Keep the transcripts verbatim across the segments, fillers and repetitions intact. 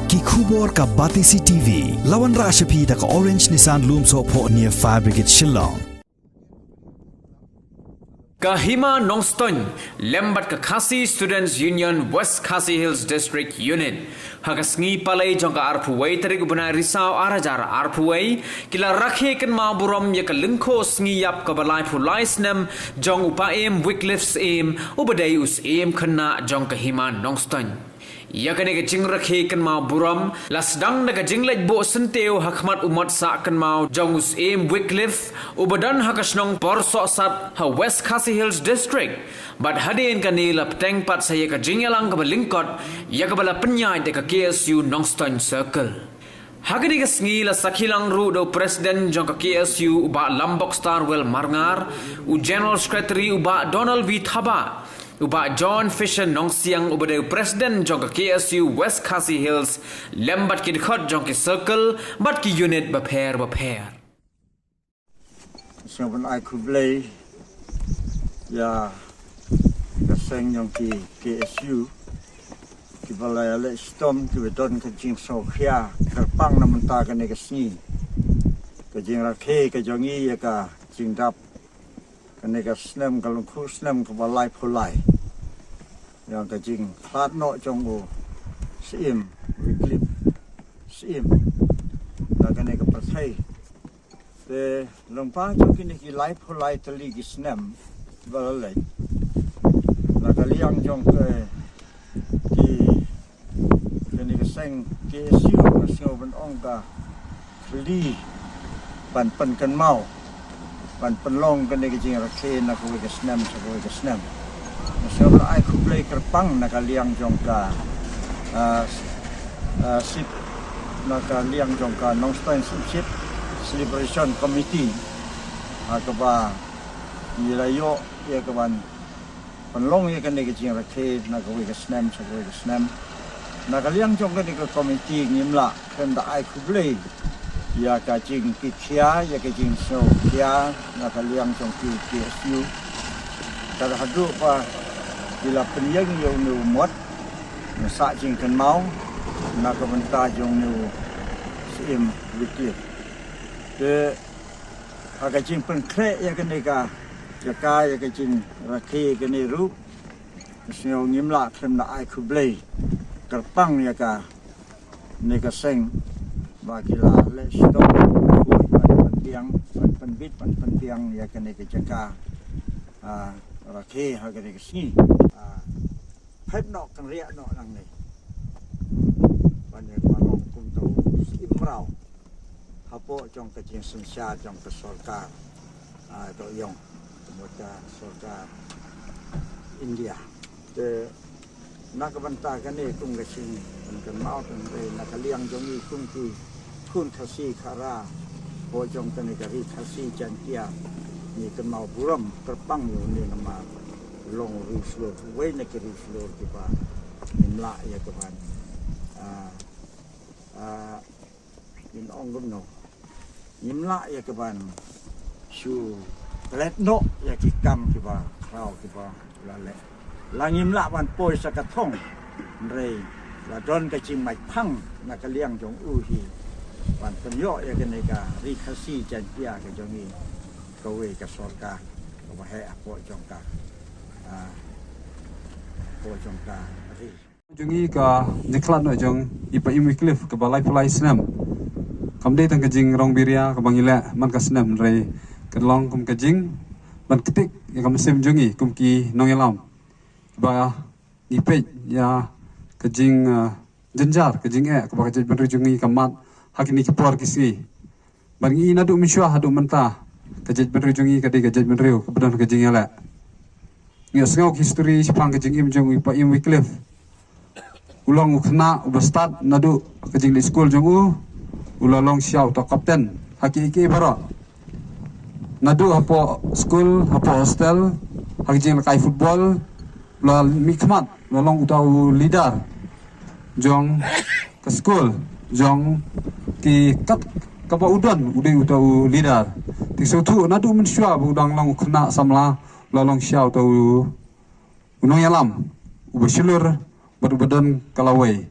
Ki khubor ka Batesi T V. La wanrah sha phi da ka Orange Nissan Lumsohphoh near Fire Brigade Shillong. Ka Hima Nongstoiñ lem bad ka Khasi Students Union West Khasi Hills District Unit, ha ka sngi Palei jong ka arphew wei tarik u bnai Risaw ar hajar arphew wei, ki la rakhe kynmaw burom ïa ka lyngkhuh sngi ïap kaba laiphew lai snem jong u Paiem Wycliffe Syiem, uba dei u Syiem khynnah jong ka Hima Nongstoiñ. Ïa kane ka jingrakhe kynmaw burom la sdang da ka jingleit buh syntiew ha khmat u mot sah kynmaw jong u Syiem Wycliffe, uba don ha ka shnong Porsohsat ha West Khasi Hills District. Bad hadien kane la pteng pat sa ïa ka jingïalang kaba lyngkot, ïa kaba la pynïaid da ka K S U Nongstoiñ Circle. Ha kane ka sngi la sakhi lang ruh da u President jong ka K S U u Bah Lambok Starwell Marngar, u General Secretary u Bah Donald V Thabah, u Bah John Fisher Nongsiang uba dei u President jong ka K S U West Khasi Hills, lem bad ki dkhot jong ki circle bad ki unit bapher bapher. Sngewbha ban ai khublei ïa ka seng jong ki K S U, kiba la ïaleh shitom, kiba don ka jingsngewkhia kyrpang na mynta kane ka sngi. Ka jingrakhe ka jong ngi ïa ka jingdap kane ka snem, ka lyngkhuh snem kaba laiphew lai ïa ka jingkhlad noh jong u Syiem Wycliffe Syiem na kane ka pyrthei. Te lyngba jong kine ki laiphew lai tylli ki snem ba la leit, na ka liang jong ka, ki, kane ka seng K S U, nga sngew ban ong ka khlieh ban pynkynmaw, ban pynlong kane ka jingrakhe na kawei ka snem sha kawei ka snem. Nga sngew ban ai khublei kyrpang na ka liang jong ka, ah, ah, sip, na ka liang jong ka Nongstoiñ Sipsip Celebration Committee, ha kaba ngi la ïoh ïa ka ban pynlong ïa kane ka jingrakhe na kawei ka snem sha kawei ka snem. Na ka liang jong kane ka komiti ngim lah khlem da ai khublei ïa ka jingkitkhia, ïa ka jingsngewkhia na ka liang jong ki K S U. Ka haduh ba ki la pynïeng ïa une u mot, nga sah jingkynmaw na ka bynta jong une u Syiem Wycliffe. Te ha ka jingpynkhreh ïa kane ka jaka, ïa ka jingrakhe kane ruh, sngew ngim lah khlem da ai khublei kyrpang ïa kane ka seng ba ki la leh shitom ban pynbiang, ban pynbit, ban pynbiang ïa kane ka jaka, ah, rakhe ha kane ka sngi. Ah, phet noh, kynriah noh nangne ban ïa ka long kum uto u Syiem mraw hapoh jong ka jingsynshar jong ka sorkar, ah, to ïong, ka mut ka sorkar India. Te na ka bynta kane kum ka jingpynkynmaw, tang dei na ka liang jong ngi kum ki khun Khasi Khara hapoh jong kane ka ri Khasi Jaiñtia, ngi kynmaw burom kyrpang ïa une namar long u riewshlur, uwei na ki riewshlur kiba ngim lah ïa ka ban, ah, ah, in ong kumno, ngim lah ïa ka ban shu klet noh ïa ki kam kiba khraw kiba la leh. La ngim lah ban poi sha ka thong, hynrei la don ka jingmait phang na ka liang jong u hi ban pynïoh ïa kane ka ri Khasi Jaiñtia ka jong ngi, kawei ka sorkar kaba heh hapoh jong ka, ah, hapoh jong ka ri. Jong ngi ka jingkhlad noh jong i Paiem Wycliffe kaba laiphew lai snem kam dei tang ka jingrong biria kaba ngi leh man ka snem, hynrei ka long kum ka jing ban ktik ïa ka mynsiem jong ngi kum ki nongïalam ba ngi peit ïa ka jing, ah, jynjar, ka jingeh kaba ka jaitbynriew jong ngi ka mad ha kine ki por ki sngi. Bad ngi naduh mynshuwa haduh mynta, ka jaitbynriew jong ngi ka dei ka jaitbynriew kaba don ka jingïaleh. Ngi ïohsngew ka history shaphang ka jingim jong u Paiem Wycliffe. U long u khynnah uba stad naduh ka jingleit skul jong u. U la long sha uta u kapten ha kiei kiei baroh. Naduh hapoh skul, hapoh hostel, ha ka jinglehkai football, u la mihkhmat, u la long uta u leader jong ka skul, jong ki kat kaba u don, u dei uta u leader. Te sngewthuh naduh mynshuwa ba u dang long u khynnah samla, u la long sha uta u, u nongïalam uba shlur bad uba don ka lawei.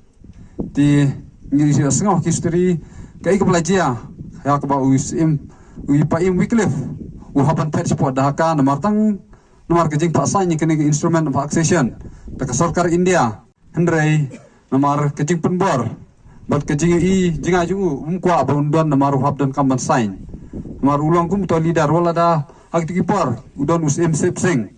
Te Ngi ïa sngewthuh history, kaei kaba la jia, ïa kaba u Syiem, u Paiem Wycliffe u hap ban phet shapoh Dhaka namar tang namar ka jingpah sign ïa kane ka instrument of accession da ka sorkar India. Hynrei namar ka jingpynbor bad ka jing i jinga jong u, um kwah ba un don namar u hap donkam ban sign. Namar u long kum uto leader, wat lada ha kito ki por u don u Syiem Sep Sing,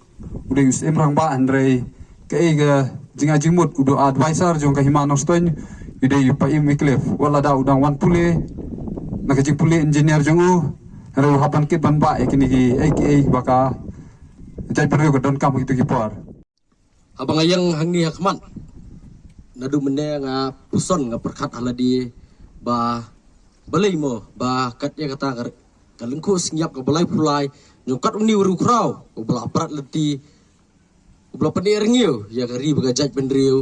u dei u Syiem rangbah, hynrei kaei ka jinga jingmut, u dei advisor jong ka Hima Nongstoiñ, u dei u Paiem Wycliffe. Wat lada u dang wan pule na ka jingpule engineer jong u, hynrei u hap ban kit ban bah ïa kine kiei kiei ba ka jaitbynriew ka donkam ha kito ki por. Haba nga ïeng hangne ha khmat, naduh mynne nga puson, nga pyrkhat ha lade ba balei mo ba kat ïa kata ka, ka lyngkhuh sngi ïap kaba laiphew lai jong kat une u riewkhraw uba la prat lynti, uba la pynïaid rngiew ïa ka ri bad ka jaitbynriew,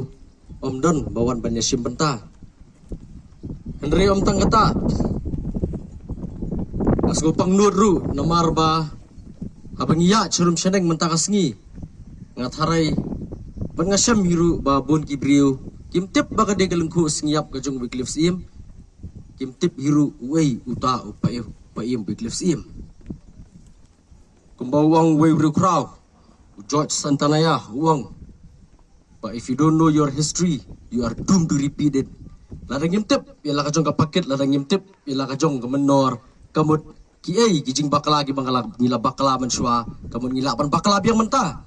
ym don ba wan ban ïashim bynta. Hynrei ym tang kata, nga sngewpang nud ruh namar ba haba ngi ïaid sharum shaneng mynta ka sngi, nga tharai bad nga shem hi ruh ba bun ki briew kim tip ba ka dei ka lyngkhuh sngi ïap ka jong u Wycliffe Syiem. Kim tip hi ruh uei uta u Paiem, Paiem Wycliffe Syiem. Kumba u ong uwei u riewkhraw, u George Santayana, u ong, "But if you don't know your history, you are doomed to repeat it." Lada ngim tip ïa la ka jong ka pakit, lada ngim tip ïa la ka jong ka mynnor, ka mut kiei ki jingbakla kiba ngi la, ngi la bakla mynshuwa, ka mut ngi lah ban bakla biang mynta.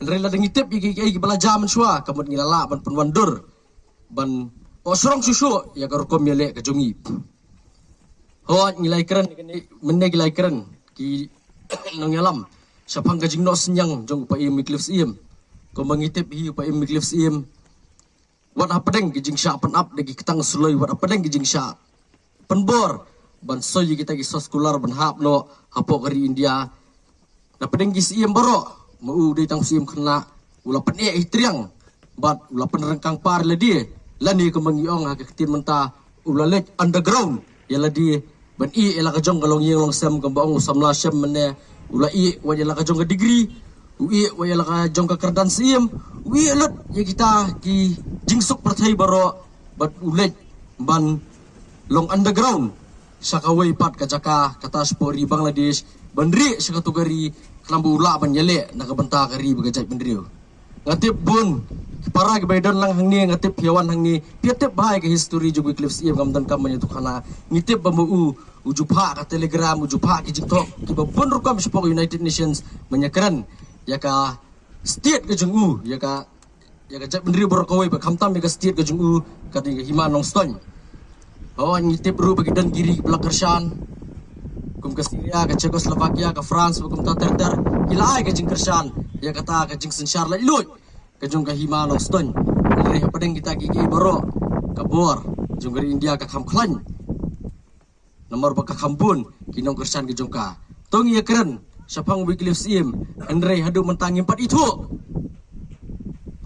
Hynrei lada ngi tip ïa kiei kiba la jia mynshuwa, ka mut ngi la lah ban pynwandur, ban ïohsngew shuh shuh ïa ka rukom ïaleh ka jong ngi. Hooid, ngi la ïakren, mynne ngi la ïakren ki nongïalam shaphang ka jingnoh synñiang jong u Paiem Wycliffe Syiem. Kumba ngi tip hi, u Paiem Wycliffe Syiem, wat hapdeng ki jingshah pynap da ki ktang suloi, wat hapdeng ki jingshah pynbor ban soi ïa kita ki soskular ban hap noh hapoh ka ri India. Napdeng ki syiem baroh, ma u dei tang u syiem khynnah, u la pyneh ïa i triang bad u la pynryngkang par ïa lade, lane kumba ngi ong ha ka ktien mynta, u la leit underground ïa lade, ban ïeh ïa la ka jong ka longïing longsem, kumba ong u samla Shem mynne, u la ïeh wat ïa la ka jong ka degree, u ïeh wat ïa la ka jong ka kyrdan syiem, u ïeh lut ïa kita ki jingsuk pyrthei baroh, bad u leit ban long underground sha kawei pat ka jaka, kata shapoh ri Bangladesh, ban rieh sha kato ka ri, khnang ba u lah ban ïaleh na ka bynta ka ri bad ka jaitbynriew. Nga tip bun ki para kiba ïadon lang hangne, nga tip phi ïa wan hangne, phi ïa tip bha ïa ka history jong u Wycliffe Syiem, kam donkam ban ïathuh khana. Ngi tip ba ma u, u ju phah ka telegram, u ju phah ki jingthoh kiba bun rukom shapoh ka United Nations ban ïakren ïa ka state ka jong u, ïa ka ïa ka jaitbynriew baroh kawei, bad khamtam ïa ka state ka jong u, ka dei ka Hima Nongstoiñ. Hooid, ngi tip ruh ba ki don ki ri kiba la kyrshan, kum ka Syria, ka Czechoslovakia, ka France, bad kumta ter ter, ki la ai ka jingkyrshan ïa kata ka jingsynshar laitluid ka jong ka Hima Nongstoiñ. Hynrei hapdeng kita kiei kiei baroh, ka bor jong ka ri India ka kham khlaiñ. Namar ba ka kham bun ki nongkyrshan ki jong ka. To ngi ïakren shaphang u Wycliffe Syiem, hynrei haduh mynta ngim pat ithuh.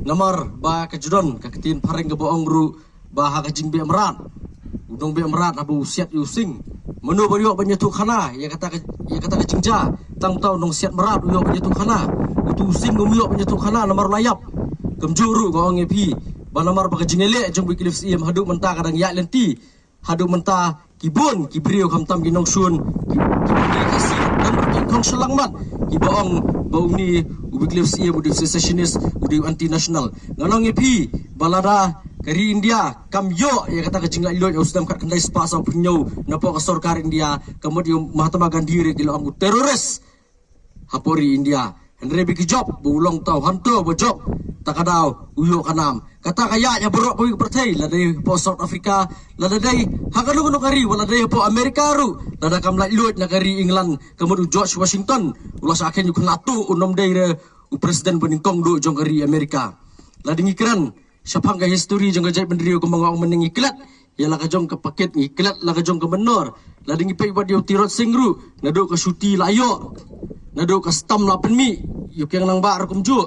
Namar ba ka ju don ka ktien phareng kaba ong ruh ba ha ka jingbeh mrad, u nongbeh mrad haba u siat ïa u sing, mano ba ïoh ban ïathuh khana ïa kata ka, ïa kata ka jingjia? Tang uta u nongsiat mrad u ïoh ban ïathuh khana. Uto u sing um ïoh ban ïathuh khana namar u la ïap. Kumjuh ruh nga ong ïa phi ba namar ba ka jingïaleh jong u Wycliffe Syiem haduh mynta ka dang ïaid lynti. Haduh mynta ki bun ki briew, khamtam ki nongshun, ki, ki bun ki Khasi, don ki khong shyllangmat kiba ong ba une u Wycliffe Syiem u dei u secessionist, u dei u anti national. Ngan ong ïa phi ba lada ka ri India kam ïoh ïa kata ka jinglaitluid ha u snem khatkhyndai spah sawphew hynñiew napoh ka sorkar India, ka mut ïa u Mahatma Gandhi ruh ki la ong u terrorist hapoh ri India. Hynrei ba ki jop ba u long uta u hangto ba jop, ta ka daw u ïoh ka nam. Kata ka ïaid ha baroh kawei ka pyrthei, lada dei hapoh South Africa, lada dei ha kano kano ka ri, wat lada dei hapoh America ruh, lada kam laitluid na ka ri England, ka mut u George Washington u la shah kheiñ u khynnah tuh, un ym dei re u president banyngkong duh jong ka ri America. Lada ngi kren shaphang ka history jong ka jaitbynriew, kumba nga ong mynne, ngi klet ïa la ka jong ka pakit, ngi klet la ka jong ka mynnor. Lada ngi peit wat ïa u Tirot Sing ruh, naduh ka shuti la ïoh, naduh ka stamp la pynmih, ïa u Kiang Nangbah ruh kumjuh.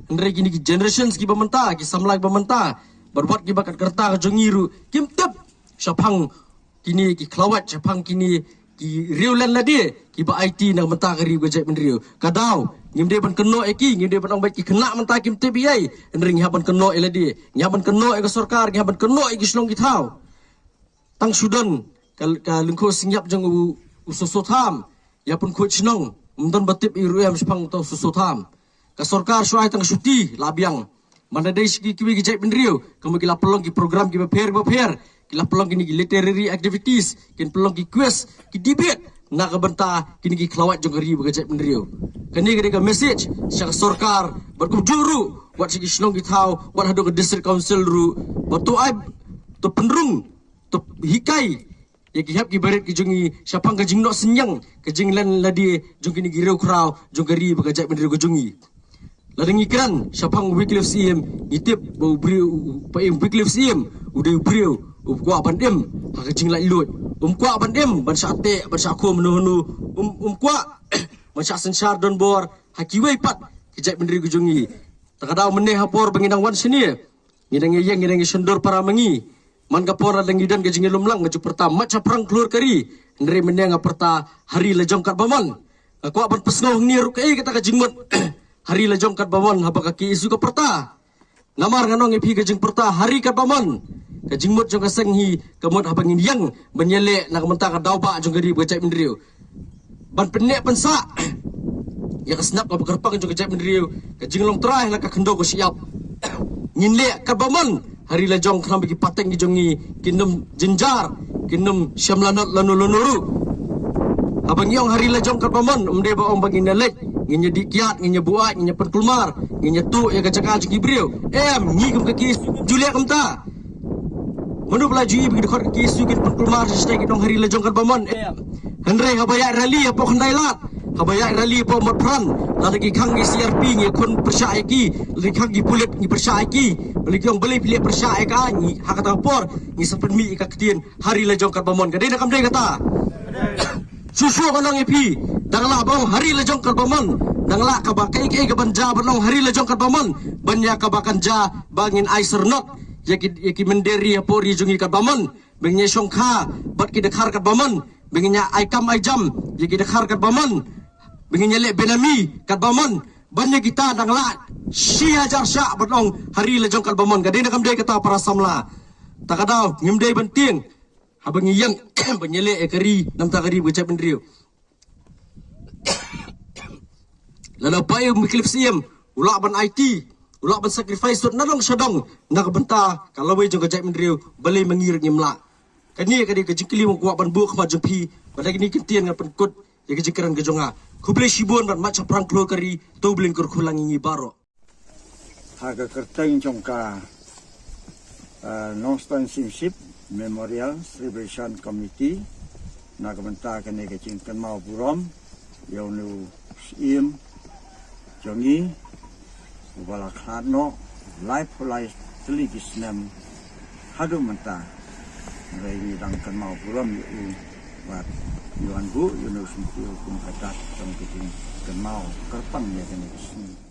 Hynrei kine ki generations kiba mynta, ki samla kiba mynta, bad wat kiba kat ka rta ka jong ngi ruh, kim tip shaphang kine ki khlawait, shaphang kine ki riewlen lade kiba aiti na ka bynta ka ri bad ka jaitbynriew. Ka daw ngim dei ban kynnoh ïa ki, ngim dei ban ong ba ki khynnah mynta kim tip ei ei, hynrei ngi hap ban kynnoh ïa lade, ngi hap ban kynnoh ïa ka sorkar, ngi hap ban kynnoh ïa ki shnong ki thaw. Tang shu don ka, ka lyngkhuh synñiap jong u, u soso tham ïa pynkhuid shnong, ym don ba tip i ruh em shaphang uta u soso tham. Ka sorkar shu ai tang shuti la biang. Mynta dei sha ki kiwei ki jaitbynriew, ka mut ki la pynlong ki program kiba pher kiba pher, ki la pynlong kine ki literary activities, kin pynlong ki quiz, ki debate na ka bynta kine ki khlawait jong ka ri bad ka jaitbynriew. Kane ka dei ka message sha ka sorkar bad kumjuh ruh wat sha ki shnong ki thaw, wat haduh ka district council ruh, ba to ai, to pynrung, to hikai ïa ki hep ki barit ki jong ngi shaphang ka jingnoh synñiang, ka jinglen lade jong kine ki riewkhraw jong ka ri bad ka jaitbynriew ka jong ngi. Lada ngi kren shaphang Wycliffe Syiem, ngi tip ba u briew, u, u, ba u Wycliffe Syiem u dei u briew u kwah ban im ha ka jinglaitluid. Um kwah ban im ban shah teh, ban shah khum hano hano. Um, um kwah ban shah synshar donbor ha kiwei pat ki jaitbynriew ki jong ngi. Ta ka daw mynne ha por ba ngi dang wan shane, ngi dang ïeng, ngi dang ïashon dur para ma ngi. Man ka por lada ngi don ka jingïalum lang, nga ju pyrta mat shaphrang khlur ka ri. Hynrei mynne nga pyrta ha ri la jong katba mon. Nga kwah ban pynsngew hangne ruh kaei kata ka jingmut ha ri la jong katba mon haba ka K S U ka pyrta. Namar nga ong ïa phi, ka jingpyrta ha ri katba mon, ka jingmut jong ka seng hi ka mut haba ngin ïeng ban ïaleh na ka bynta ka daw ba jong ka ri bad ka jaitbynriew, ban pynneh pynsah ïa ka shnong kaba kyrpang jong ka jaitbynriew, ka jinglong trai la ka khyndew ka shyiap. Ngin leh katba mon ha ri la jong, khnang ba ki pateng ki jong ngi kin ym jynjar, kin ym shem lanot lano lano ruh. Haba ngi ong ha ri la jong katba mon, ym dei ba ong ba ngin ïaleit, ngin ïadih kiad, ngin ïabuaid, ngin ïapynkulmar, ngin ïatuh ïa ka jaka jong ki briew. Em, ngi kum ka K S U ngim ju leh kumta. Mano ba la ju ïohi ba ki dkhot ka K S U kin pynkulmar shisha, ki ong ha ri la jong katba mon? Em. Hynrei haba ïaid rally hapoh Khyndailad, haba ïaid rally hapoh Motphran, lada ki khang ki C R P ngi khun pyrshah ïa ki, lada ki khang ki pulit ngi pyrshah ïa ki. Balei ki ong, balei phi leh pyrshah ïa ka, ngi ha kata ka por ngi sa pynmih ïa ka ktien ha ri la jong katba mon. Ka dei ne kam dei kata? Shuh shuh nga ong ïa phi, dang lah ba ong ha ri la jong katba mon, dang lah kaba kaei kaei kaban jia ban ong ha ri la jong katba mon, ban ïa kaba kan jia ba ngin ai syrnod ïa ki, ïa ki mynder ri hapoh ri jong ngi katba mon, ba ngin ïa shongkha bad ki dkhar katba mon, ba ngin ïa ai kam ai jam ïa ki dkhar katba mon, ba ngin ïa leh benami katba mon, ban ïa kita dang lah shi hajar shah ban ong ha ri la jong katba mon. Ka dei ne kam dei kata, para samla? Ta ka daw ngim dei ban tieng haba ngi ïeng ban ïaleh ïa ka ri namar ka ri bad ka jaitbynriew. Lada u Bah Wycliffe Syiem u lah ban aiti, u lah ban sacrifice sut na dong sha dong na ka bynta ka lawei jong ka jaitbynriew, balei ma ngi ruh ngim lah? Kane ka dei ka jingkylli ba nga kwah ban buh ha khmat jong phi. Bad da kine ki ktien ngan pynkut ïa ka jingkren ka jong nga. Khublei shibun bad mat shaphrang khlur ka ri. To U Blei un kyrkhu lang ïa ngi baroh. Ha ka kyrteng jong ka, ah, Nongstoiñ Syiemship Memorial Celebration Committee, na ka bynta kane ka jingkynmaw burom ïa une u syiem jong ngi uba la khlad noh laiphew lai tylli ki snem haduh mynta. Hynrei ngi dang kynmaw burom ïa u bad ngi wan buh ïa une u syntiew kum ka dak jong ka jingkynmaw kyrpang ïa kane ka sngi.